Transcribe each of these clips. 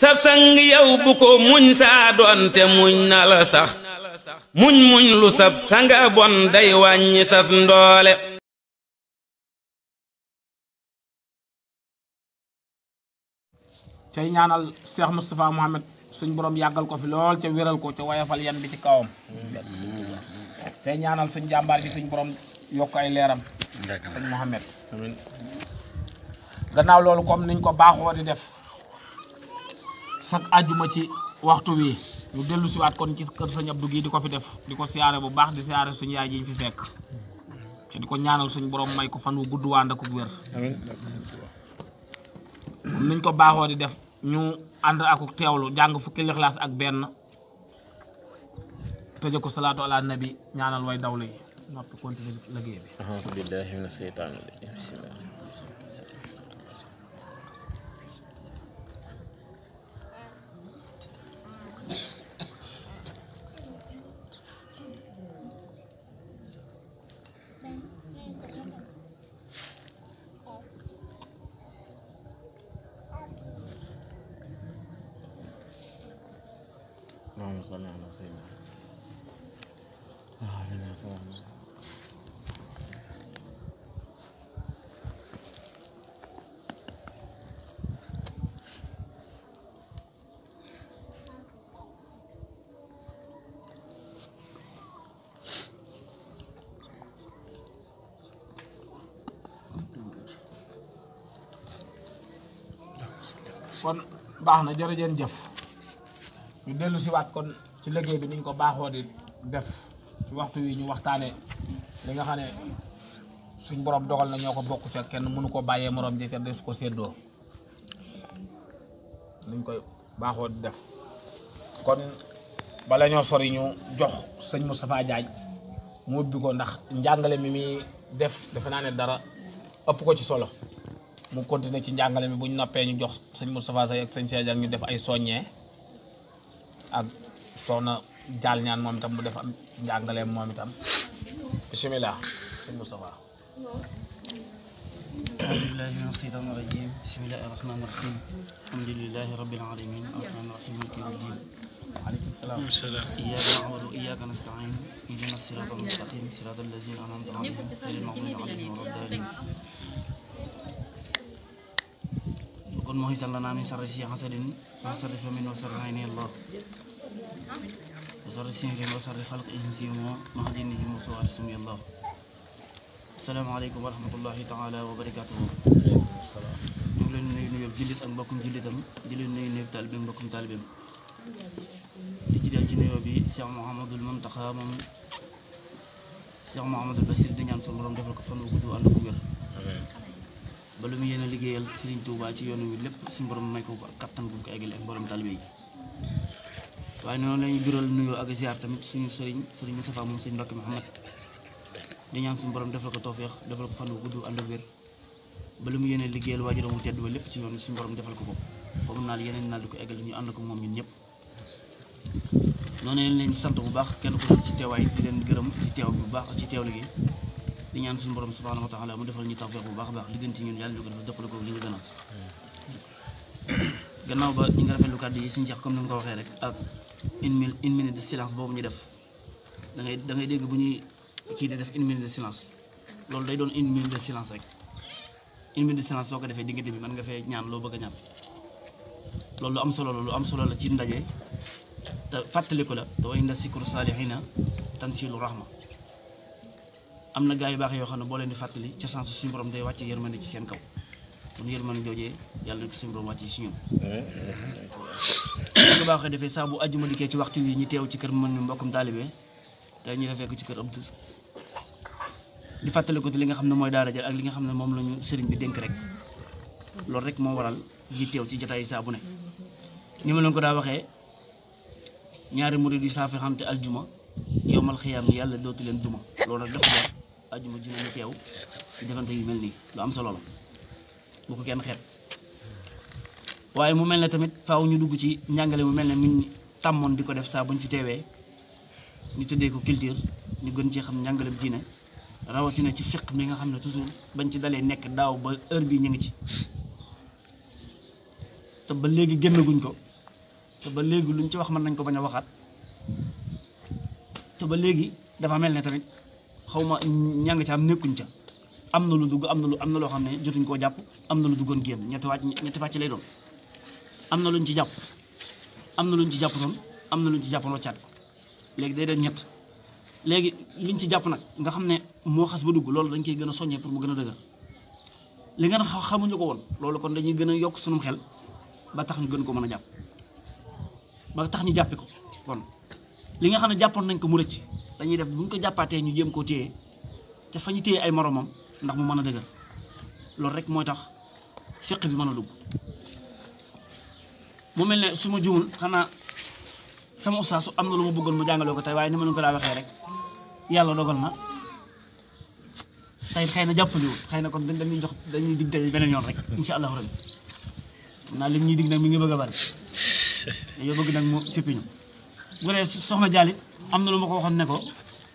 sab sang yow bu ko muñ saa doonte muñ na la sax muñ lu sab sanga bon day wàññi sas ndoole cay ñaanal Cheikh Moustapha Mohamed suñ borom yàggal ko fi lool ca wéral ko ca wayafal yan bi ci kawam cay ñaanal suñ jàmbaar ji suñ borom yokk ay leeram sëñ Mohamed gannaaw loolu comme niñ ko baaxoo di def chaque àjjuma ci waxtu wi ñu dellu siwaat kon ci kër sëñ Abdou gi di ko fi def di ko siyaare bu baax di siyaare suñu yaay ji ñu fi fekk te di ko ñaanal suñ borom may ko fan wu gudd waa ndak ak wér niñ ko baaxoo di def ñu ànd ak teewlu jàng fukki lixlaas ak benn tëje ko salaatu ala nabi ñaanal way dawlu yi noppi continuer liggéey bi a'uuzu billaahi mina shaytaani rajiim bismillah اللهم صل على سيدنا kon baax na jërëjëf jëf ñu dellu si waat kon ci liggéey bi niñ ko baaxoo di def ci waxtu wi ñu waxtaane li nga xam ne suñ borom dogal na ñoo ko bokk ca kenn mënu ko bàyyee morom ji te des ko séddoo niñ koy baaxoo di def kon bala ñoo sori ñu jox sëñ Moustapha Diagne mu ubbi ko ndax njàngale mi muy def defe naa ne dara ëpp ko ci solo mu continuer ci njàngale mi bu ñu noppee ñu jox sëñ Moustapha Seye ak sëñ Cheikh Diagne ñu def ay soññee ak soxna Jaal ñaan moom itam mu def am njàngaleem moom itam bismillah sëñ Moustapha أعوذ بالله من الشيطان الرجيم بسم الله الرحمن الرحيم الحمد لله رب العالمين الرحمن الرحيم مالك يوم الدين waaleykum salaam إياك نعبد وإياك نستعين اهدنا الصراط المستقيم صراط الذين أنعمت عليهم غير المغضوب عليهم ولا الضالين kon moo xisan lana min sarri si hasadin wa sarri famin wa sarri ayni Allah wa sarri sihrin wa sarri xalq insihim wa mahdinihim wa sawaati sumi Allah asalaamaaleykum wa rahmatullahi taala wa barakatuhu ñu ngi leen nuyu nuyób jullit ak mbokkum jullitam di leen nuyu nuyób taalibe mbokkum taalibeem di ci del ci nuyoo bi Cheikh Mouhamadul Muntaxa moom Cheikh Mouhamadul Basir di ñaan suñu borom defal ko fan wu gudd ànd ak wér ba lu mu yéen a liggéeyal Serigne Touba ci yoonu wi lépp suñu borom may ko kattan bu ko eggale ak mboolem taalibe yi waaye noonu lañuy biral nuyoo ak ziar tamit suñu Serigne Moustapha moom Serigne Mbacké Mouhamed di ñaan suñu borom defal ko tawféex defal ko fan wu gudd ànd ak wér ba lu mu yéen a liggéeyal waajuram wu tedd ba lépp ci yoon suñu borom defal ko ko ba mu naal yeneen naal di ko eggale ñu ànd ko moom ñun ñëpp noonu leen sant bu baax kenn ku nekk ci teewaay di leen gërëm ci teew bu baax ci teew liggéey di ñaan suñu borom subhanahu wa taala mu defal ñu tawfeex bu baax a baax li gën ci ñun yàlla ñu ko defal dëppale ko li ñu gënal gannaaw ba ñu ngi rafetlu kàddu yi suñu Cheikh comme ni mu ko waxee rek ak une minute de silence boobu ñu def da ngay dégg bu ñuy kii di def une minute de silence loolu day doon une minute de silence rek une minute de silence soo ko defee diggante bi mën nga fee ñaan loo bëgg a ñaan loolu lu am solo la ci ndaje te fàttaliku la te wa inda sikru saalihiina tanzilu rahma am na gaa yu baax yoo xam ne boo leen di fàttali ca sens suñu borom day wàcce yërmande ci seen kaw kon yërmande joojee yàlla na ko suñu borom wàcce ci ñoom lu baax defee saa bu àjjuma dikkee ci waxtu wi ñu teew ci kër mën mbokkum taalibe day ñu defee ko ci kër Abdou di fàttaliku li nga xam ne mooy daara ja ak li nga xam ne moom la ñu sëriñ bi dénk rek loolu rek moo waral di teew ci jotaay saa bu ne ni ma leen ko daa waxee ñaari murid yi saafi xamte aljuma yowmal xiyaam yàlla dootu leen duma loolu nag dafa jar ajjuma ji ñu teew di defante yu mel nii lu am solo la bu ko kenn xeeb waaye mu mel ne tamit faaw ñu dugg ci njàngale mu mel ne muñ tàmmoon di ko def saa buñ fi teewee ñu tuddee ko culture ñu gën cee xam njàngaleem diine rawatina ci fiq mi nga xam ne toujours bañ ci dalee nekk daaw ba heure bii ñu ngi ci te ba léegi génnaguñ ko te ba léegi luñ ci wax mën nañ ko bañ a waxaat te ba léegi dafa mel ne tamit xaw ma ñàng ca am nekkuñ ca am na lu dugg am na loo xam ne jotuñ koo jàpp am na lu duggoon génn ñetti pàcc lay doon am na luñ ci jàpp am na luñ ci jàpputoon am na luñ ci jàppoon waccaat ko léegi day doon ñett léegi liñ ci jàpp nag nga xam ne moo xas ba dugg loolu dañ koy gën a soññee pour mu gën a dëgër li nga xamuñu ko woon loolu kon dañuy gën a yokk sunum xel ba tax ñu gën ko mën a jàpp ba tax ñu jàppi ko kon li nga xam ne jàppoon nañ ko mu rëcc dañuy def bu ñu ko jàppaatee ñu jéem koo téye te fa ñu téye ay moromam ndax mu mën a dëgër loolu rek mooy tax fiq bi mën a dugg mu mel ne su ma juumul xanaa sama ustaas am na lu ma bëggoon mu jàngaloo ko tey waaye ni ma leen ko daa waxee rek yàlla dogal na tey xëy na jàppaliwul xëy na kon dañuy dig daje beneen yoon rek incha allahu rabbi xam naa lim ñuy dig nag mi ngi bëgg a bari dañoo bëgg nag mu sippi ñu bu dee soxna Jaalit am na lu ma ko waxoon ne ko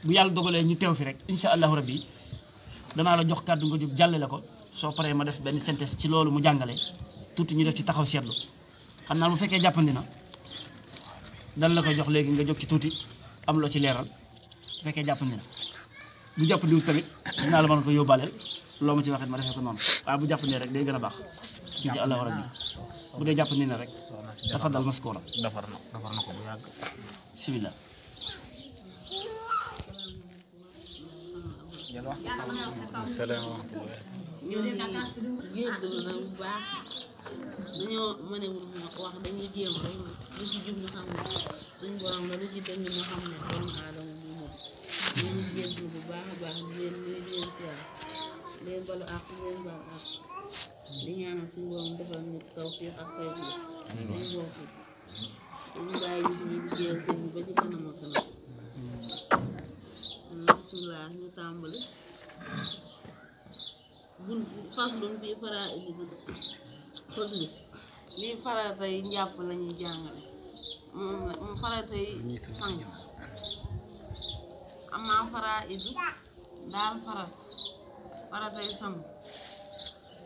bu yàlla dogalee ñu teew fi rek incha allahu rabbi danaa la jox kàddu nga jóg jàllale ko soo paree ma def benn synthèse ci loolu mu jàngale tuuti ñu def ci taxaw seetlu xam naa bu fekkee jàppandi na dan la koy jox léegi nga jóg ci tuuti am loo ci leeral bu fekkee jàppandi na bu jàppandiwul tamit dinaa la mën ko yóbbaaleel loo ma ci waxee ma defee ko noonu waaye bu jàppandee rek day gën a baax incha allahu rabbi bu dee jàppandi na rek tafadal maskura defar na ko bu yàgg. bismillah ñu jéggalu na bu baax dañoo mënewul wax dañuy jéem rek lu ci jub ñu xam ne suñ borom la lu ci dëng ñu xam ne doomu aadama bu mut ñu ngi jéggalu bu baax a baax di leen nuyu di leen siyaar leen balu ak leen baal ak di ñaanal suñ borom defal ñu tawfiq ak xayr dañ bokk dañu bàyyi ñu suñu liggéeyal seen bi ba ci kanam ak kanam bismillah ñu tàmbali bun faslun fii faraa'idi fasli lii faratay njàpp lañuy jàngale moom faratay sang amaa faraa'idu daal faratay sang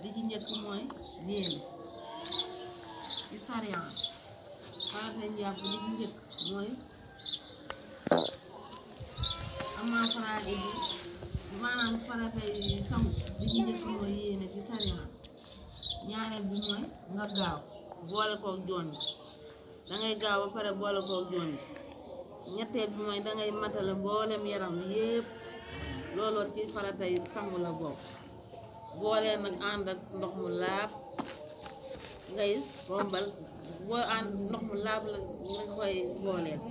li ci njëkk mooy yéene ci sariyaan faratay njàpp li ci njëkk mooy amaa faraa'idu maanaam faratay sang li ci njëkk mooy yéene ci sariyaan ñaareel bi mooy nga gaaw boole kook joon bi dangay gaaw ba pare boole kook joon bi ñetteel bi mooy dangay matale mboolem yaram yépp looloo ci faratay sangu la bokk boole nag ànd ak ndox mu laab ngay rombal boo ànd ndox mu laab la nga koy booleel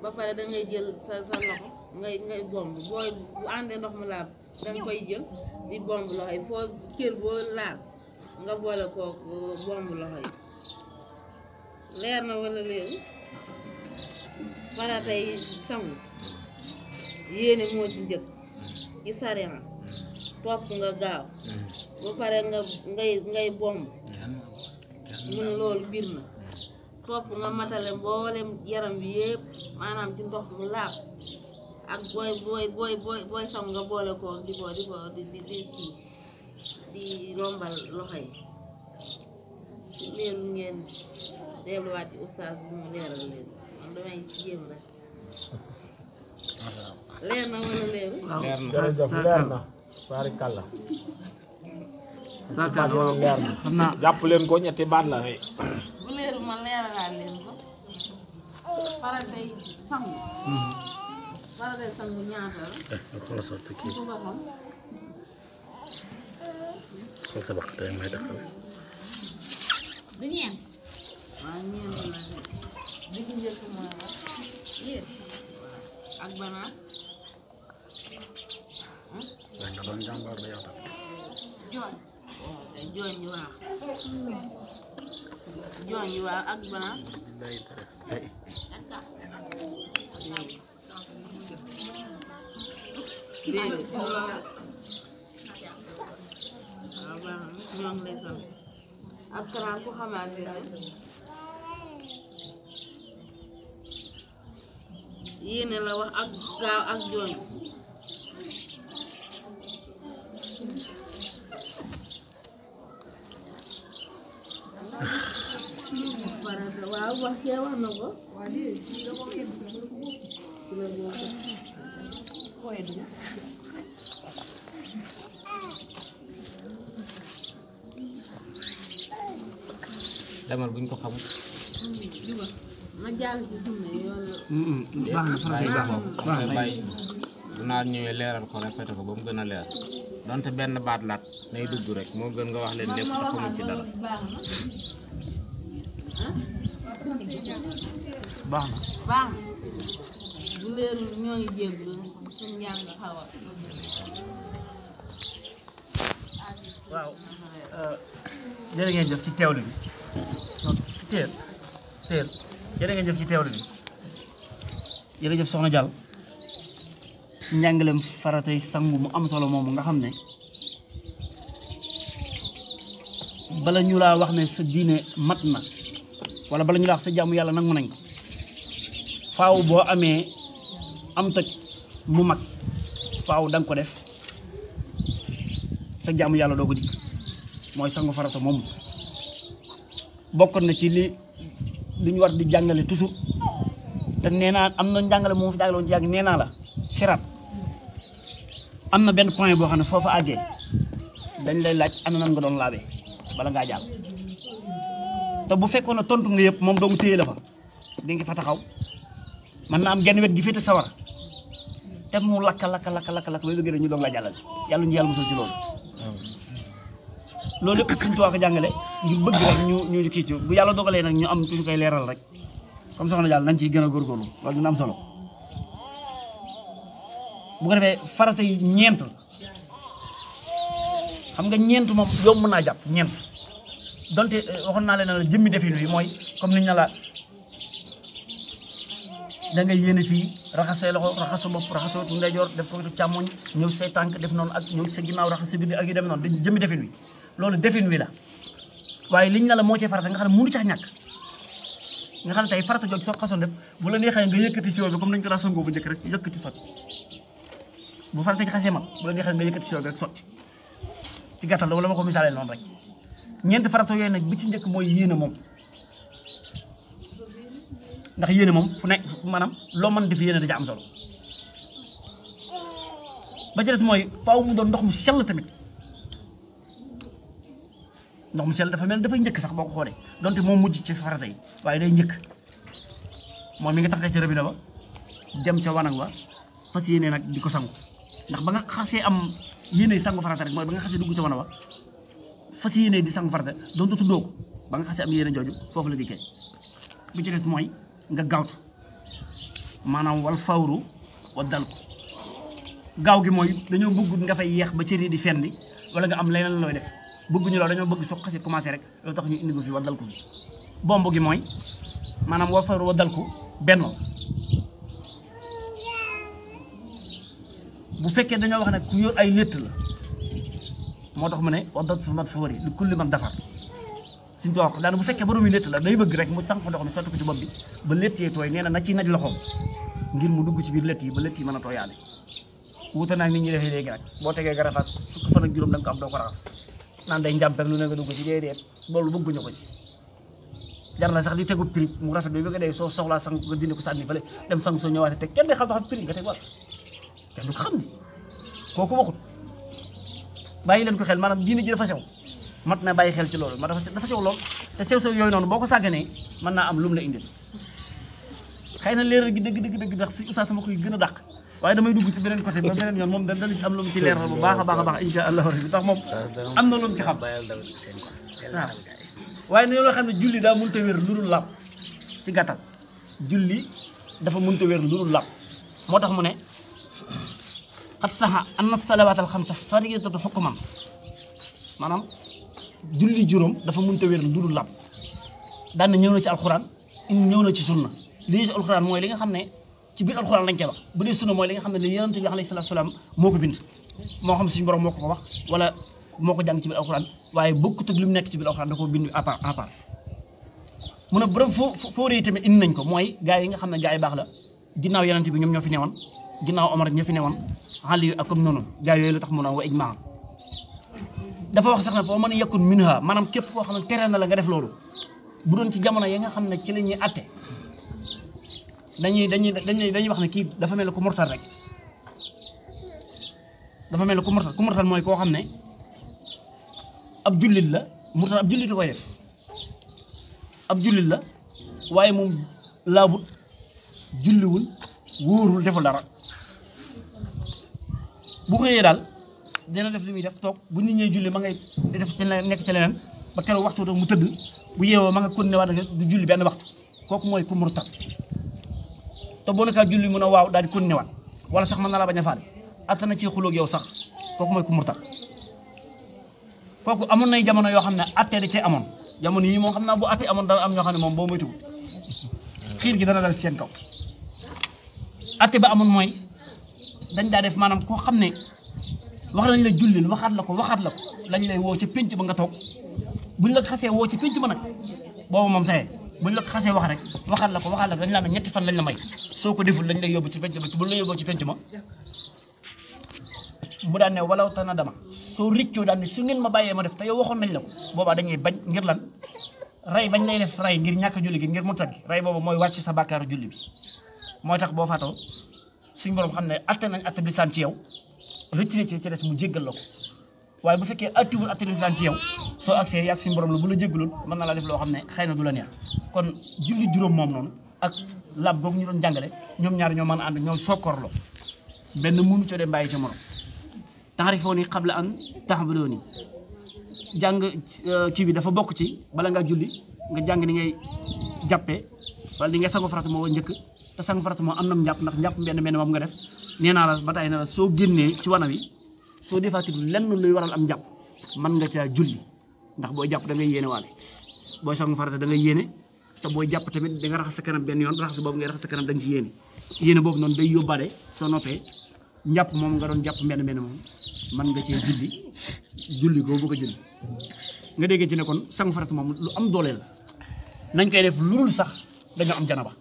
ba pare dangay jël sa loxo ngay bomb booy bu àndee ndox mu laab danga koy jël di bomb loxo yi foo cër boo laal nga boole kook bomb loxo yi leer na wala léegi faratay sangu yéene moo ci njëkk ci sariya topp nga gaaw ba pare ngay bomb mun loolu bir na topp nga matale mboolem yaram bi yépp maanaam ci ndox mu laab ak booy sangu nga boole kook di rombal loxo yi leelu ngeen delluwaat ci ustaas bu mu leeral leen man damay jéem rek leer na wala leeru jërëjëf leer na barikalla leer na xam naa jàpp leen ko ñetti baat la rek bu leeru ma leeralaat leen ko faratay sangu ñaata la ku ko xam du ñeent waaw ñeent la bi ci njëkk mooy wax yéen ak banaat jooñ yi waaw jooñ yi waaw ak banaat déedéet loolu waaw baax na ñoo ngi lay sant ak kanaan ku xamante ne yéene la wax ak gaaw ak jooñ waaw wax kee wax na ko demal buñ ko xamul. ma jàll ci sunna yoon baax na farata yi baax na bàyyi bu naa ñëwee leeral ko répété ko ba mu gën a leer donte benn baat laat nay dugg rek moo gën nga wax leen lépp te xamuñ ci dara. baax na baax bu leerul ñoo ngi jéggu suñ njàng xaw a waaw jërë ngeen jëf ci teewlu bi teel jërë ngeen jëf ci teewlu bi jërëjëf soxna Diall ci njàngaleem faratay sangu mu am solo moomu nga xam ne bala ñu laa wax ne sa diine mat na wala bala ñu laa wax sa jaamu yàlla nangu nañ ko faaw boo amee am toj mu mag faaw da nga ko def sa jaamu yàlla doo ko dikk mooy sangu farata moom bokkoon na ci li ñu war di jàngale toujours te nee naa am na njàngale moom fi jàngale woon ci yàgg nee naa la siraat am na benn point boo xam ne foofa àggee dañ lay laaj ana nan nga doon laabee bala ngaa jàll te bu fekkoon ne tontu nga yëpp moom doomu téye la fa di nga fa taxaw man na am genn wet gi féete ak sawara te mu lakka ba bëgg ñu doog la jàllale yàlla ñu yàlla musal ci loolu loolu lépp suñu tuwaa ko jàngale ngir bëgg rek ñu kii ci bu yàlla dogalee nag ñu am ñu koy leeral rek comme soxna Diall nañ ciy gën a góorgóorlu loolu dina am solo bu ko defee farata yi ñeent xam nga ñeent moom yomb mën naa jàpp ñeent donte waxoon naa leen ne la jëmmi defin wi mooy comme ni ñu la da ngay yéene fii raxas say loxo raxas sa bopp raxas sa wetu ndeyjoor def ko wetu càmmoñ ñëw say tànk def noonu ak ñëw sa ginnaaw raxas sa biir ak yu demee noonu dañ jëmmi defin wi loolu defin wi la waaye liñ na la moo cee farata nga xam ne mënu cax ñàkk nga xam ne tey farata jooju soo xasoon def bu la neexee nga yëkkati siwo bi comme nañ ko daa songoo bu njëkk rek yëkkati sotti bu farata ci xasee mag bu la neexee nga yëkkati siwo bi rek sotti ci gàttal wala ma ko misaalee noonu rek ñeenti farata yooyu nag bi ci njëkk mooy yéene moom ndax yéene moom fu nekk maanaam loo mën def yéene daja am solo ba ci des mooy faaw mu doon ndox mu sell tamit ndox mu sell dafa mel dafay njëkk sax boo ko xoolee donte moom mujj ci farata yi waaye day njëkk moom mi nga taxee ci robinet ba dem ca wanag wa fas yéene nag di ko sangu ndax ba nga xasee am yéene sangu farata rek mooy ba nga xasee dugg ca wanag wa fas yéene di sangu farata doon te tuddoo ko ba nga xasee am yéene jooju foofu la dikkee bi ci des mooy nga gaawtu maanaam wal fawru wa dal ko gaaw gi mooy dañoo bëgg nga fay yeex ba cër yi di fendi wala nga am leneen looy def bëgguñu loolu dañoo bëgg soo xasee commencé rek loolu tax ñu indi ko fi wa dal ko fi bomb gi mooy maanaam wal fawru wa dal ko benn bu fekkee dañoo wax ne ku yor ay létt la moo tax mu ne wa dal fu mat fa wari li kulli man defar suñu tuwaa ko daana bu fekkee boroomi létt la day bëgg rek mu tànk ndox mi sotti ko ci bopp bi ba létt yee tooy nee na ci naj loxoom ngir mu dugg ci biir létt yi ba létt yi mën a tooyaale wuute naag nit ñi defee léegi nag boo tegee garafaat fukk fan ak juróom da nga ko am doo ko raxas naan day njàmpeeg lu ne nga dugg ci déedéet loolu bëgguñu ko ci jar na sax di tegu prix mu rafet bi bëgg dee soo soxlaa sang nga dindi ko sànni fële dem sang soo ñëwaate teg kenn day xam prix nga teg wala kenn du ko xam ni kooku waxut bàyyi leen ko xel maanaam diine ji dafa sew mat na bàyyi xel ci loolu ma dafa sew lool te sew yooyu noonu boo ko sàgganee mën naa am lu mu la indil xëy na leeral gi dëgg ndax si oustaz sama koy gën a dàq waaye damay dugg ci beneen côté ba beneen yoon moom dana ci am lu mu ci leeral bu baax a baax insha allahu rabbi tax moom am na lu mu ci xam waaw waaye ne loo xam ne julli daa mënut a wér lu dul làpp ci gàttal julli dafa mënut a wér lu dul làpp moo tax mu ne xat saxa anna salawaatal xamsa fariidatu hukman maanaam julli juróom dafa mënut a wér lu dul làpp daan na ñëw na ci alxuraan ñëw na ci sunna li ci alxuraan mooy li nga xam ne ci biir alxuraan lañ koy wax bu dee sunna mooy li nga xam ne li yonent bi alayhi salaatu salaam moo ko bind moo xam suñu borom moo ko wax wala moo ko jàng ci biir alxuraan waaye bokkut ak li mu nekk ci biir alxuraan da koo bind à part mu ne borom foo rëy tamit indi nañ ko mooy gaa yi nga xam ne gaa yi baax la ginnaaw yonent bi ñoom ñoo fi newoon ginnaaw Omar ñoo fi newoon Ali ak comme noonu gaa yooyu la tax mu naan wa ijmaa dafa wax sax ne foo mën a yekkun minha maanaam képp koo xam ne tere na la nga def loolu bu doon ci jamono yi nga xam ne ci la ñuy atte dañuy wax ne kii dafa mel ne ku murtal rek dafa mel ne ku murtal mooy koo xam ne ab jullit la murtal ab jullit koy def ab jullit la waaye moom laabut julliwul wóorul deful dara bu xëyee daal dina def li muy def toog bu nit ñee julli ma ngay def ci nekk ci leneen ba keroog waxtu mu tëdd bu yeewoo ma nga continué waat du julli benn waxtu kooku mooy ku murtal te boo nekkaa julli mën a waaw daal di continué waat wala sax mën na la bañ a faale attana ci xulóog yow sax kooku mooy ku murtal kooku amoon nay jamono yoo xam ne attee da cee amoon jamono yi moom xam naa bu attee amoon dana am ñoo xam ne moom boo moytuwul xiir gi dana dal ci seen kaw atte ba amoon mooy dañ daa def maanaam koo xam ne wax lañ la jullil waxaat la ko lañ lay woo ca pénc ba nga toog buñ la xasee woo ca pénc ba nag boobu moom saxee buñ la xasee wax rek waxaat la ko dañ laa ne ñetti fan lañ la may soo ko deful lañ lay yóbbu ci pénc ba buñ la yóbboo ci pénc ma mu daan ne walaw tana dama soo riccoo daan ne su ngeen ma bàyyee ma def te yow waxoon nañ la ko boobaa dañuy bañ ngir lan rey bañ lay def rey ngir ñàkk julli gi ngir murtad gi rey boobu mooy wàcc sa bàkkaaru julli bi mooy tax boo faatoo suñ borom xam ne atte nañ atte bi lisaan ci yow rëcc ci des mu jéggal la ko waaye bu fekkee attiwul atte bi lisaan ci yow soo agsee yàgg suñ borom la bu la jéggalul mën na laa def loo xam ne xëy na du la neex kon julli juróom moom noonu ak lab boobu ñu doon jàngale ñoom ñaar ñoo mën a ànd ñoo sokkorloo benn mënu co dee bàyyi ca morom taarifooni qabla an ta'buduuni jàng kii bi dafa bokk ci bala ngaa julli nga jàng ni ngay jàppee wala di ngay sangu farata moo njëkk te sangu farata moo am na njàpp ndax njàpp benn moom nga def nee naa la ba tey ne la soo génnee ci wana wi soo defaatitul lenn luy waral am njàpp mën nga caa julli ndax booy jàpp da ngay yéene waale booy sangu farata da ngay yéene te booy jàpp tamit da nga raxas sa kanam benn yoon raxas boobu ngay raxas sa kanam da nga ci yéene boobu noonu day yóbbaale soo noppee njàpp moom nga doon jàpp benn moom mën nga cee julli koo bëgg a julli nga déggee ci ne kon sangu farata moom lu am doole la nañ koy def lu dul sax dañoo am janaba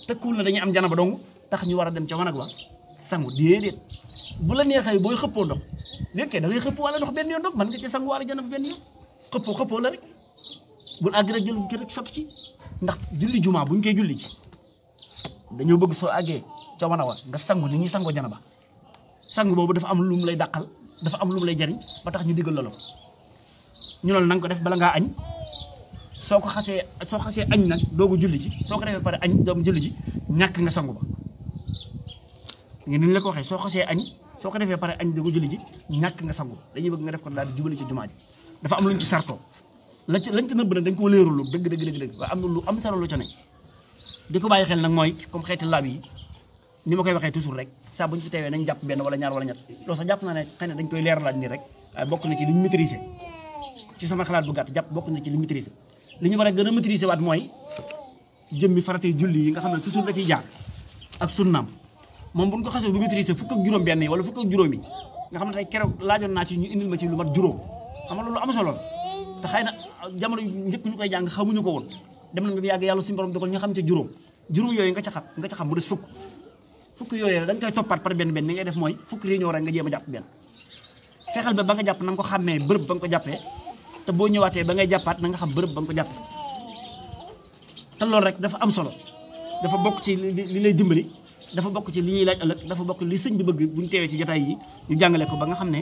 tëkkul na dañuy am janaba dong tax ñu war a dem ca wanag wa sangu déedéet bu la neexee booy xëppoo ndox léegi da ngay xëppoo wala ndox benn yoon ndox mën nga ci sangu wala janaba benn yoon xëppoo la rek bul àgg rek jël ki rek sotti ci ndax julli jumaa buñ koy julli ci dañoo bëgg soo àggee ca wanag wa nga sangu ni ñuy sangoo janaba sangu boobu dafa am lu mu lay dàqal dafa am lu mu lay jariñ ba tax ñu diggal la ñu loolu na nga ko def bala ngaa añ soo xasee añ nag doogu julli ji soo ko defee pare añ doom julli ji ñàkk nga sangu ba ngeen ni la ko waxee soo xasee añ soo ko defee pare añ doogu julli ji ñàkk nga sangu dañuy bëgg nga def ko daal di jubali ci jumaa ji dafa am luñ ci sartoo lañ ci nëbb nag dañ ko leerulu dëgg waaye am na lu am solo lu ca ne di ko bàyyi xel nag mooy comme xeeti laab yi ni ma koy waxee toujours rek saa bu ñu fi teewee nañ jàpp benn wala ñaar wala ñett loolu sax jàpp naa ne xëy na dañ koy leeralaat nii rek waaye bokk na ci li ñu maîtriser ci sama xalaat bu gàtt jàpp bokk na ci li maîtriser li ñu war a gën a maîtriser waat mooy jëmmi faratay julli yi nga xam ne toujours da ciy jaar ak sunnaam moom bu ñu ko xasee bu maîtriser fukk ak juróom benn yi wala fukk ak juróom yi nga xam ne tey keroog laajoon naa ci ñu indil ma ci lu mat juróom xam nga loolu am solo te xëy na jamono njëkk ñu koy jàng xamuñu ko woon dem nañ ba yàgg yàlla suñu borom dogal ñu xam ca juróom yooyu nga ca xam mu des fukk yooyu da nga koy toppaat par benn ni ngay def mooy fukk réunion rek nga jéem a jàpp benn fexeel ba nga jàpp na nga ko xàmmee bërëb ba nga ko jàppee te boo ñëwaatee ba ngay jàppaat na nga xam bërëb ba nga ko jàppee te loolu rek dafa am solo dafa bokk ci li lay dimbali dafa bokk ci li ñuy laaj ëllëg dafa bokk li sëñ bi bëgg bu ñu teewee ci jotaay yi ñu jàngale ko ba nga xam ne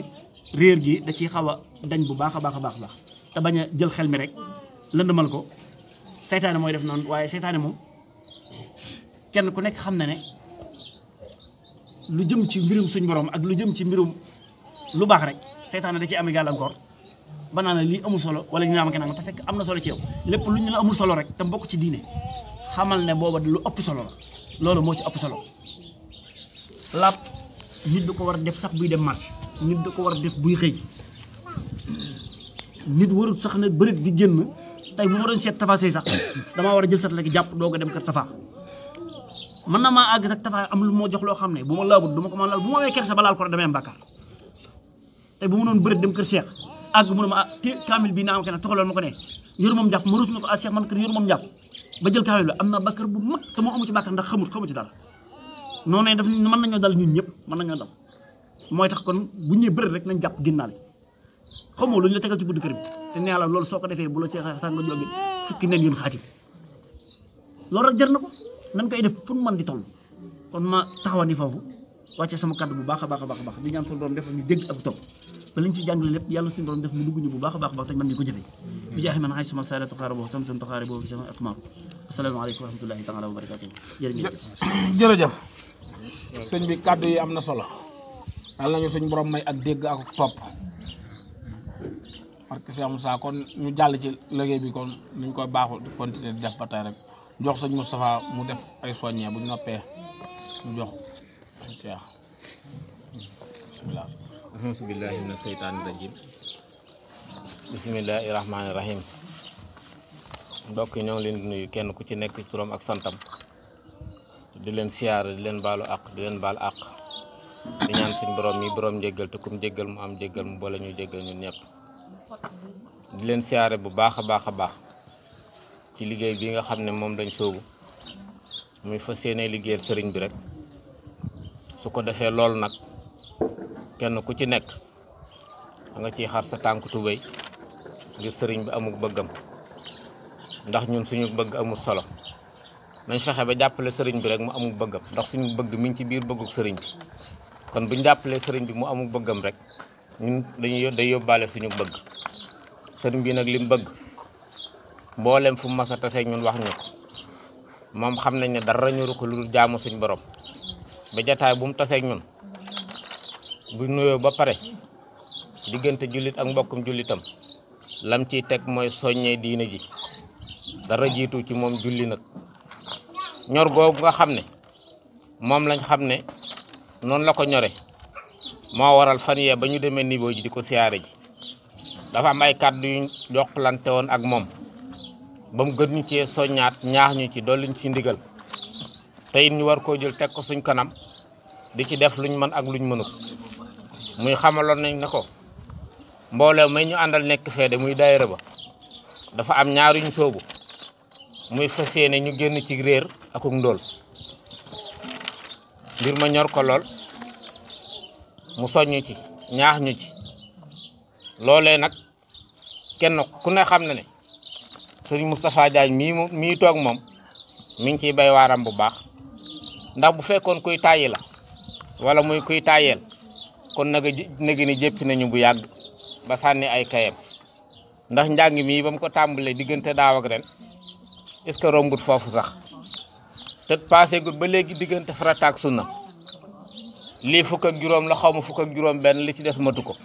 réer gi da ciy xaw a dañ bu baax a baax te bañ a jël xel mi rek lëndëmal ko seytaane mooy def noonu waaye seytaane moom kenn ku nekk xam na ne lu jëm ci mbirum suñ borom ak lu jëm ci mbirum lu baax rek seytaane da ciy am gàllankoor ba naa la lii amul solo wala ñu naan te fekk am na solo ci yow lépp lu ñu la amul solo rek te mbokk ci diine xamal ne booba lu ëpp solo la loolu moo ci ëpp solo laab nit da ko war a def sax buy dem marché nit da ko war a def buy xëy nit warul sax ne bërit di génn tey bu ma doon seet Tafa Sey sax damaa war a jël sat la ki jàpp doog a dem kër Tafa mën na maa àgg rek Tafa am lu moo jox loo xam ne bu ma laabut du ma ko mën laal bu ma amee kersa ba laal ko rek damay am bàkkaar tey bu ma noon bërit dem kër Cheikh àgg mu ne ma kaamil bi naa am kenn toxaloon ma ko ne yor moom jàpp ma rus na ko Cheikh man kër yor moom jàpp ba jël kaamil bi am na bàkkaar bu mag te moo amu ci bàkkaar ndax xamu ci dara noonu daf mën nañoo dal ñun ñëpp mën nañoo dal mooy tax kon bu ñëwee bërit rek nañ jàpp génnaale xamoo lu ñu la tegal ci buddu kër bi te nee la loolu soo ko defee bu la Cheikh sànga jóobi fukki nen yun xaati loolu rek jar na ko nañ koy def fu mu mën di toll kon ma taxawani foofu wàcce sama kàddu bu baax a baax di ñaan suñu borom defal ñu dégg ak topp ba liñ ci jàngale lépp yàlla suñu borom def ñu dugg ñu bu baax a baax te mën di ko jëfe bi jaaxi man xay sama saara taxaara boobu sam sun taxaare boobu sama akmaam asalaamaaleykum wa rahmatullahi taala wa barakatuh jërëjëf sëñ bi kàddu yi am na solo yàlla nañu suñ borom may ak dégg ak topp parce que Cheikh Moussa kon ñu jàll ci liggéey bi kon nuñ koy baaxul di continuer di def ba tey rek jox sëñ Moustapha mu def ay soññee bu ñu noppee mu jox Cheikh bismillah auzu billahi mina seytaani rajim bismillahi rahmaani rahim mbokk yi ñoo ngi leen di nuyu kenn ku ci nekk ci turam ak santam di leen siyaare di leen baalu àq di leen baal àq di ñaan suñ borom mi borom njéggal te kum jéggal mu am jéggal mu boole ñu jéggal ñun ñëpp di leen siyaare bu baax a baax ci liggéey bi nga xam ne moom dañ soobu muy fas yéene liggéeyal sëriñ bi rek su ko defee loolu nag kenn ku ci nekk da nga ciy xar sa tànk tubéy ngir sëriñ bi amul bëggam ndax ñun suñu bëgg amul solo nañ fexe ba jàppale sëriñ bi rek mu amul bëggam ndax suñu bëgg mi ngi ci biir bëgguk sëriñ bi kon buñ jàppalee sëriñ bi mu amul bëggam rek ñun day yóbbaale suñu bëgg sëriñ bi nag li mu bëgg mboolem fu mu mas a taseeg ñun wax ñu ko moom xam nañ ne dara ñuru ko lu dul jaamu suñu borom ba jataay bu mu taseeg ñun bu nuyoo ba pare diggante jullit ak mbokkum jullitam lam ciy teg mooy soññee diine ji dara jiitu ci moom julli nag ñor googu nga xam ne moom lañ xam ne noonu la ko ñore moo waral fan yee ba ñu demee niveau ji di ko siyaare ji dafa am ay kàddu yu jokkalante woon ak moom ba mu gën ñu cee soññaat ñaax ñu ci dolliñ ci ndigal te it ñu war koo jël teg ko suñ kanam di ci def luñ mën ak luñ mënut muy xamaloon nañ ne ko mbooloo may ñu àndal nekk feede muy daayira ba dafa am ñaar yuñ soobu muy fas yéene ñu génn ci réer akuk ndóol mbir ma ñor ko lool mu soññu ci ñaax ñu ci loolee nag kenn ku ne xam na ne sëriñ Moustapha Diagne mii toog moom mi ngi ciy bay waaram bu baax ndax bu fekkoon kuy tàyyi la wala muy kuy tàyyeel kon nagi ni jéppi nañu bu yàgg ba sànni ay kayam ndax njàng mii ba mu ko tàmbalee diggante daaw ak ren est-ce que rombut foofu sax te passé gut ba léegi diggante farata ak sunna lii fukk ak juróom la xaw ma fukk ak juróom benn li ci des matu ko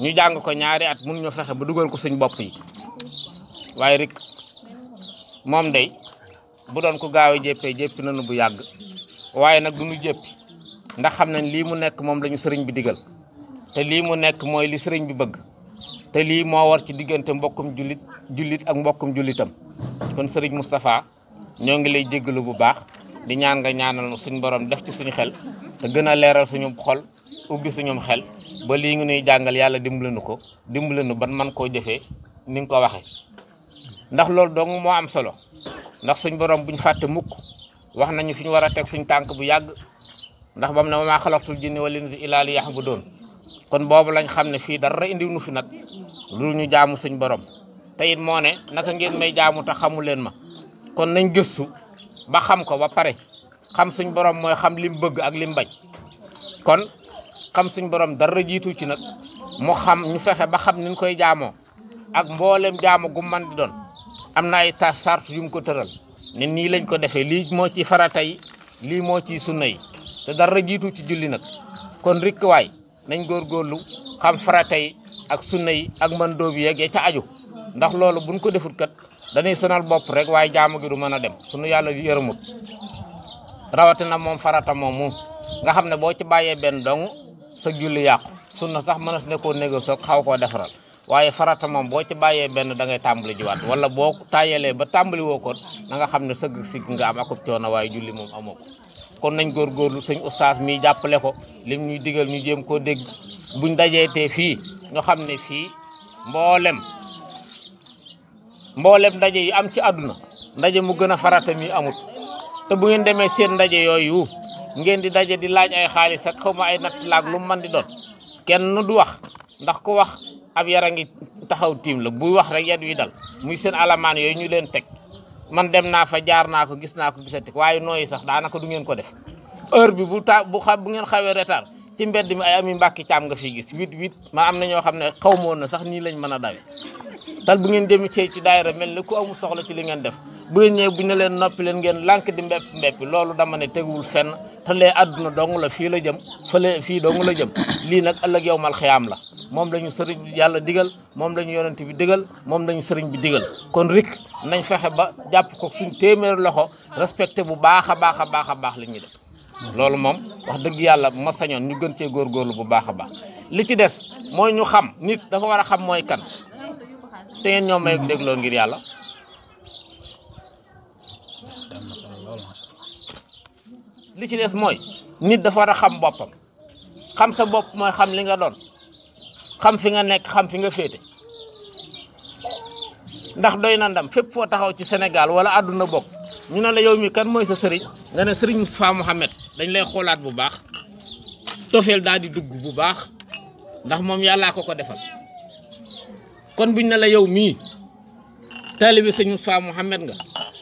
ñu jàng ko ñaari at mun ñu fexe ba dugal ko suñ bopp yi waaye rek moom day bu doon ko gaaw a jéppee jéppi nañu bu yàgg waaye nag du ñu jéppi ndax xam nañ lii mu nekk moom lañu sëriñ bi digal te lii mu nekk mooy li sëriñ bi bëgg te lii moo war ci diggante mbokkum jullit ak mbokkum jullitam kon sëriñ Moustapha ñoo ngi lay jéggalu bu baax di ñaan nga ñaanal suñ borom def ci suñu xel te gën a leeral suñu xol ubbi suñum xel ba lii ngi nuy jàngal yàlla dimbali nu ban man koo jëfee ni nga ko waxee ndax loolu dong moo am solo ndax suñ borom buñ fàtte mukk wax nañu fi ñu war a teg suñ tànk bu yàgg ndax bam ne wa maa xalaqtul jinna wal insa illaa liya'buduun kon boobu lañ xam ne fii dara indiw nu fi nag lu ñu jaamu suñ borom te it moo ne naka ngeen may jaamu te xamu leen ma kon nañ gëstu ba xam ko ba pare xam suñ borom mooy xam lim bëgg ak lim bañ kon xam suñ borom dara jiitu ci nag mu xam ñu fexe ba xam niñ koy jaamoo ak mboolem jaamu gu man di doon am na ay sart yu mu ko tëral ne nii lañ ko defee lii moo ci farata yi lii moo ci sunna yi te dara jiitu ci julli nag kon rikk waay nañ góorgóorlu xam farata yi ak sunna yi ak man doobi yeeg ya ca aju ndax loolu buñ ko defut kat dañuy sonal bopp rek waaye jaamu gi du mën a dem sunu yàlla yërëmut rawatina moom farata moomu nga xam ne boo ci bàyyee benn dong sa julli yàqu sunna sax mënas ne koo négocier xaw koo defaral waaye farata moom boo ci bàyyee benn da ngay tàmbali jiwaat wala boo tàyyelee ba tàmbali woo ko na nga xam ne sëgg sigg nga am akub coono waaye julli moom amoo ko kon nañ góorgóorlu sëñ oustaz mi jàppale ko lim ñuy digal ñu jéem koo dégg buñ dajeetee fii ñu xam ne fii mboolem ndaje yi am ci àdduna ndaje mu gën a farata mi amut te bu ngeen demee seen ndaje yooyu ngeen di daje di laaj ay xaalis ak xaw ma ay natt laag lu mu mën di doon kenn du wax ndax ku wax ab yara ngi taxaw tiim la buy wax rek yat wi dal muy seen alamaan yooyu ñu leen teg man dem naa fa jaar naa ko gis naa ko gisati waaye nooyi sax daanaka du ngeen ko def heure bi bu ngeen xawee retard ci mbedd mi ay ami mbàkki caam nga fi gis 8 ma am na ñoo xam ne xaw ma woon na sax nii lañ mën a dawe tal bu ngeen jëmi ci daayira mel ni ku amul soxla ci li ngeen def bu ngeen ñëwee bu ñu leen noppi leen ngeen lànk di mbeppi loolu dama ne teguwul fenn te lee àdduna dong la fii la jëm fii dong la jëm lii nag ëllëg yow mal xiyaam la moom lañu sëriñ bi yàlla digal moom lañu yonent bi digal moom lañu sëriñ bi digal kon rik nañ fexe ba jàpp ko suñ téeméer loxo respecté bu baax a baax li ñuy def loolu moom wax dëgg yàlla ma sañoon ñu gën cee góorgóorlu bu baax a baax li ci des mooy ñu xam nit dafa war a xam mooy kan te ngeen ñoom may dégloo ngir yàlla li ci des mooy nit dafa war a xam boppam xam sa bopp mooy xam li nga doon xam fi nga nekk xam fi nga féete ndax doy na ndam fépp foo taxaw ci Sénégal wala àdduna bokk ñu ne la yow mi kan mooy sa sëriñ nga ne sëriñ Moustapha Mohamed dañ lay xoolaat bu baax tofeel daal di dugg bu baax ndax moom yàllaa ko defal kon buñ ne la yow mii taalibe sëriñ Moustapha Mohamed nga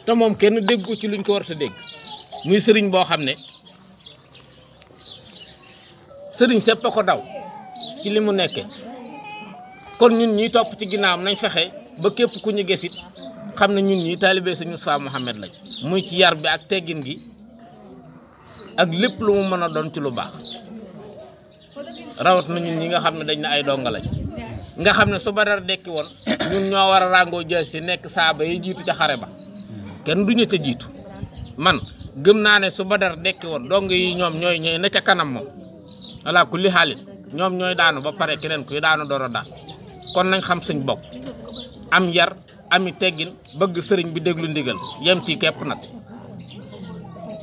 te moom kenn dégg ko ci luñ ko war a dégg muy sëriñ boo xam ne sëriñ sépp a ko daw ci li mu nekkee kon ñun ñi topp ci ginnaawam nañ fexe ba képp ku ñu gesit xam ne ñun ñi taalibe sëriñ Moustapha Mohamed lañ muy ci yar bi ak teggin gi ak lépp lu mu mën a doon ci lu baax rawat na ñun ñi nga xam ne dañ ne ay donga lañ nga xam ne su Badar dekki woon ñun ñoo war a ràngoo jël si nekk saaba yi jiitu ca xare ba kenn duñu ca jiitu man gëm naa ne su Badar dekki woon dong yi ñoom ñooy na ca kanam moom walla ku li xaalit ñoom ñooy daanu ba pare keneen kuy daanu door a daan kon nañ xam suñ bopp am yar ami teggin bëgg sëriñ bi déglu ndigal yem ci képp nag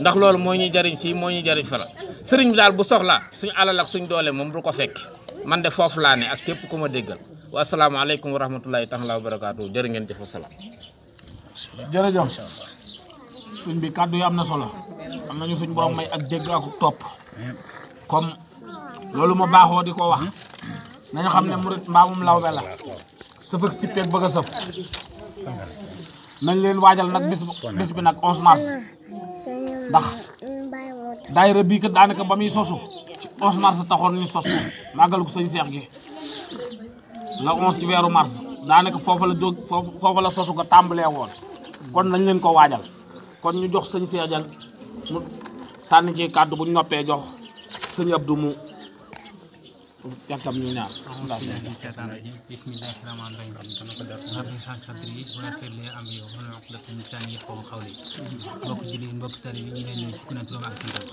ndax loolu moo ñuy jariñ fii moo ñuy jariñ fala sëriñ bi daal bu soxlaa suñ alal ak suñ doole moom du ko fekk man de foofu laa ne ak képp ku ma déggal wa asalaamaaleykum wa rahmatullahi taala wa barakaatu jërë ngeen jëf salaam. jërëjëf suñ bi kàddu yi am na solo am nañu suñ borom may ak dégg ak topp comme loolu ma baaxoo di ko wax nañu xam ne murit mbaamum lawbe la sëf ak sippeek bëgg a sëf nañ leen waajal nag bis bi nag 11 mars ndax daayira bii kat daanaka ba muy sosu ci 11 mars taxoon ñu sos màggalu ko sëñ Seex gi la 11 ci weeru mars daanaka foofu la jóg foofu la sosu ko tàmbalee woon kon nañ leen ko waajal kon ñu jox sëñ Seex Jang mu sànni ci kàddu bu ñu noppee jox sëñ Abdou mu jàkkaam ñu ñaan bismillahi rahmaani rahim rabbi shrah sadri wa yassir li amri wahlul uqdatan min lisani yafqahu qawli mbokk jullit mbokk taalibe bi ñu leen nuyu ku ne turam ak santam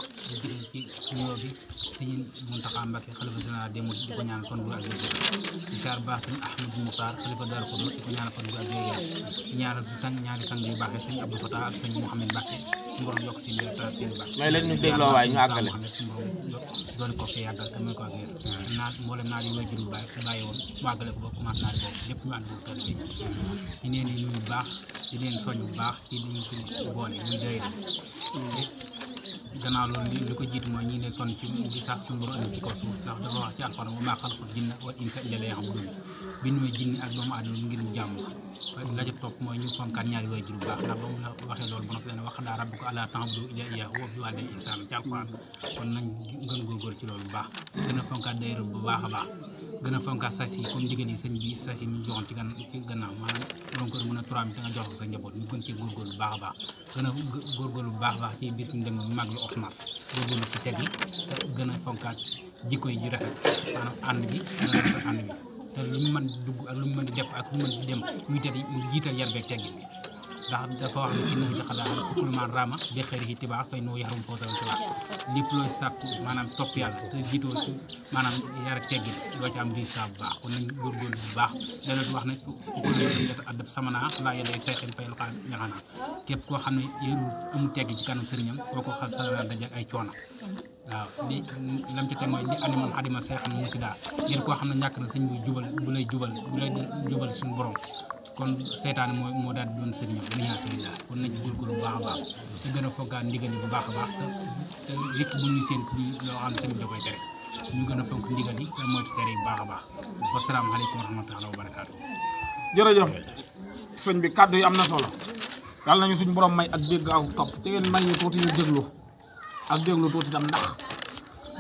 ci nuyoo bi sëñ Muntaxa Mbàkke xalifa général des mourides di ko ñaan kon bu ak wér di saar baax sëñ Ahmadou Moukhtar xalifa Daaru Xudoos di ko ñaan kon bu ak wér ñaanal ñaari sang yu baaxee sëñ Abdou Fatah ak sëñ Mouhamed Mbàkke suñu borom yokk si leer ta seen baax may leen ñu dégloo waay ñu àggale doon ko fi yàggal te muy ko ak wér mboolem naa di wajuru bàyyi woon màggale ko ba commencé naa di boobu lépp ñu ànd bu kër gi ñu leen di nuyu bu baax di leen soñ bu baax ci li ñu ko boole muy doy gannaaw loolu li ko jiitu mooy ñi ne sonn ci di sax suñu borom indi ci kaw suuf ndax dafa wax ci alxuraan wa maa xalaqtul jinna wal insa illa liya'budun bindu ma jinni ak doomu aadama ngir mu jàmm la ca topp mooy ñu fonkaat ñaari waajur bu baax ndax ba mu la waxee loolu ba noppi leen wax daa rabbuka allaa ta'budu illaa iyyaahu wa bil waalidayni ihsaanan ci alxuraan kon nañ gën góorgóor ci loolu bu baax gën a fonkaat daayira bu baax a baax gën a fonkaat sas yi comme ndigal yi sëñ bi sas yi ñu joxoon ci gannaaw maanaam borom kër mën a 3 mi te nga jox ko sa njaboot ñu gën ci góorgóorlu bu baax a baax gën a góorgóorlu bu baax a baax ci bis bi dem mu mag lu osmar góorgóorlu ci teg yi te gën a fonkaat jikko yi ju rafet maanaam ànd bi gën a rafet ànd bi te lu mu mën dugg ak lu mu mën di def ak lu mu mën di dem ñu jiital yar beeg teggin bi ndax dafa wax ne ci nax jaxalaa kul man rama bi xëyri tibaa fay noo yarum footal tibaa lépp looy sàkku maanaam topp yàlla te jiitoo ci maanaam yar ak teggin doo ci am résultat bu baax kon nañ góorgóorlu bu baax dana wax ne ku addab sama naa laa yelay sayxen fayal xaal ñaxanaa képp koo xam ne yërul amul teggi ci kanam sëriñam koo ko xal sa dajak ay coono waaw li lam ci teg mooy li andi moom xadima say xam musi daa ngir koo xam ne ñàkk na sëñ bu jubal bu lay jubal suñu borom kon seytaane moo daal di doon sëriñam bu ñaan sëriñ daal kon nañ ci góorgóorlu bu baax a baax te gën a foggaat ndigal yi bu baax a baax te rikk bu ñuy seen loo xam ne sëñ bi da koy tere ñu gën a fonk ndigal yi te moytu tere yi bu baax a baax wasalaamaaleykum wa rahmatulah wa barakaatu. jërëjëf sëñ bi kàddu yi am na solo yàlla nañu suñu borom may ak dégg ak topp te ngeen may ñu tuuti ñu déglu ak déglu tuuti tam ndax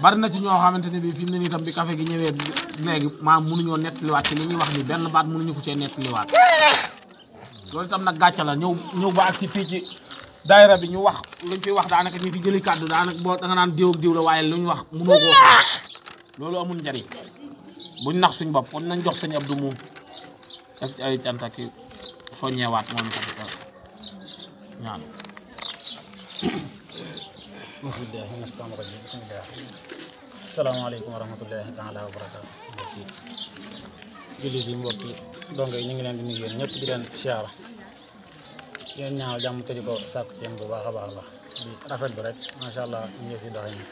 bari na ci ñoo xamante ne bii fi mu ne nii tam bi café gi ñëwee léegi maam mënuñoo nettaliwaat ci li ñuy wax ni benn baat mënuñu ko cee nettaliwaat loolu itam nag gàcce la ñëw ba ak si fii ci daayira bi ñu wax luñ fi wax daanaka ñu fi jëli kàddu daanaka boo da nga naan diw ak diw la waaye lu ñu wax mënoo koo wax loolu amul njariñ buñ nax suñ bopp kon nañ jox sëñ Abdou mu def ci ay cant ak soññewaat moom itam ñaan salaamaaleykum wa rahmatullahi taala wa barakaatu mbokki jullit yi mbokki dongo yi ñu ngi leen di nuyu yéen ñëpp di leen siyaara yéen ñaanal jàmm te di ko sàkku ci yéen bu baax a baax la di rafetlu rek macha allah ñu fi doxee nii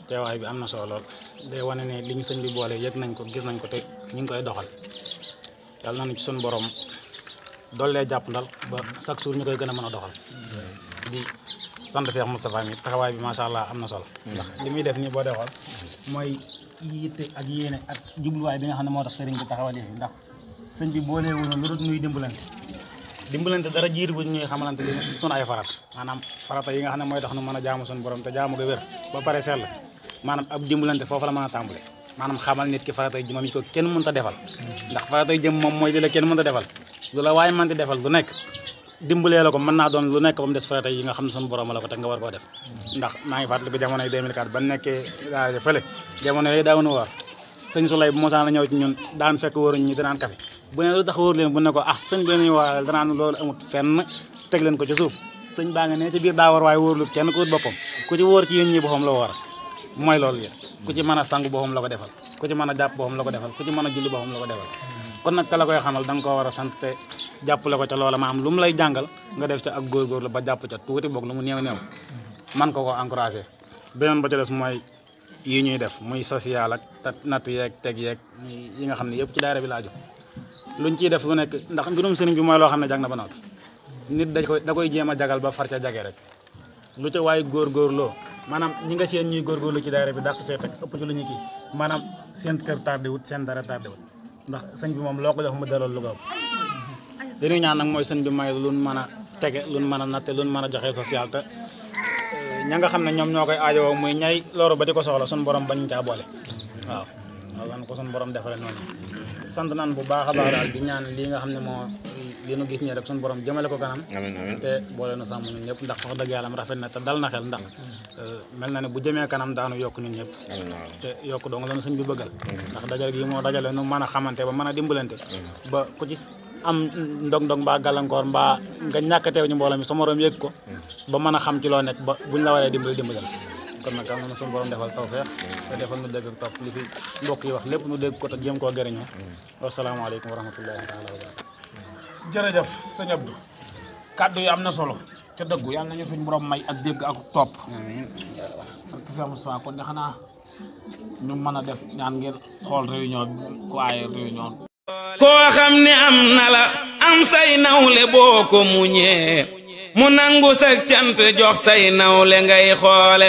teewaay bi am na solo lool day wane ne li ñu sëñ bi boole yëg nañ ko gis nañ ko te ñu ngi koy doxal yàlla nañu ci suñu borom dollee jàpp ndal ba chaque jour ñu koy gën a mën a doxal di sant Cheikh Moustapha mi taxawaay bi macha allah am na solo ndax li muy def nii boo dee xool mooy yitte ak yéene ak jubluwaay bi nga xam ne moo tax sëriñ bi taxawal yi ndax sëñ bi boolee wuñu lu dul nuy dimbalante dara jiitu bu ñuy xamalante li sunu ay farata maanaam farata yi nga xam ne mooy tax nu mën a jaamu suñu borom te jaamu ga wér ba pare sell maanaam ab dimbalante foofu la mën a tàmbale maanaam xamal nit ki farata yi jëmam yi ko kenn mënut a defal ndax farata yi jëm moom mooy li la kenn mënut a defal lu la waaye mën di defal lu nekk dimbalee la ko mën naa doon lu nekk ba mu des farata yi nga xam ne suñu borom la ko teg nga war koo def ndax maa ngi fàttaliku jamonoy 2004 ba nekkee daara fële jamono yooyu daawunu woor sëñ Souley bu mosaan a ñëw ci ñun daan fekk wóoruñ ñi danaan café bu ne lu tax wóor leen bu ne ko ah sëñ bi ñu waa danaan loolu amut fenn teg leen ko ci suuf sëñ baa nga ne ci biir daa war waaye wóorlu kenn ku wut boppam ku ci wóor ci yéen ñi boppam la war mooy loolu yéen ku ci mën a sang boppam la ko defal ku ci mën a jàpp boppam la ko defal ku ci mën a julli boppam la ko defal kon nag ka la koy xamal da nga koo war a sant te jàppale ko ca loola ma am lu mu lay jàngal nga def ca ak góorgóorlu ba jàpp ca tuuti boog lu mu néew néew man ko encouragé beneen ba ca des mooy yi ñuy def muy social ak natt yeeg teg yeeg yi nga xam ne yëpp ci daara bi laaju luñ ciy def lu nekk ndax mbirum sëriñ bi mooy loo xam ne jag na ba noppi nit da koy jéem a jagal ba far ca jage rek lu ca waaye góorgóorloo maanaam ñi nga seen ñuy góorgóorlu ci daara bi dàq see teg ëpp ci lu ñu kii maanaam seen kër tardé wut seen dara tardé wut ndax sëñ bi moom loo ko def mu delloo lu ko li ñuy ñaan nag mooy sëñ bi may luñ mën a tege luñ mën a natte luñ mën a joxe social te ña nga xam ne ñoom ñoo koy aajowoo muy ñay loolu ba di ko soxla suñu borom bañ caa boole waaw lan ko suñu borom defale noonu sant naan bu baax a baax daal di ñaan lii nga xam ne moo li nu gis ñi rek suñu borom jëmale ko kanam te boole nu sàmm ñun ñëpp ndax wax dëgg yàlla rafet na te dal na xel ndax mel na ne bu jëmee kanam daanu yokk ñun ñëpp te yokk dong la nu sëñ bi bëggal ndax dajale gi moo dajale nu mën a xamante ba mën a dimbalante ba ku ci am ndog-ndog mbaa gàllankoor mbaa nga ñàkk a teew ñu mbooloo mi sa morom yëg ko ba mën a xam ci loo nekk ba buñ la waree dimbalal kon nag am na suñu borom defal tawfeex te defal nu dégg ak topp li fi mbokk yi wax lépp nu dégg ko te jéem koo gëriñoo wasalaamaaleykum wa rahmatullahi taala wa barakatu jërëjëf sëñ Abdou kàddu yi am na solo ca dëggu yàlla nañu suñu borom may ak dégg ak topp ak Cheikh Moustapha kon de xanaa ñu mën a def ñaan ngeen xool réunion bi waaye réunion koo xam ne am na la am say nawle boo ko muñee mu nangu sa cant jox say nawle ngay xoole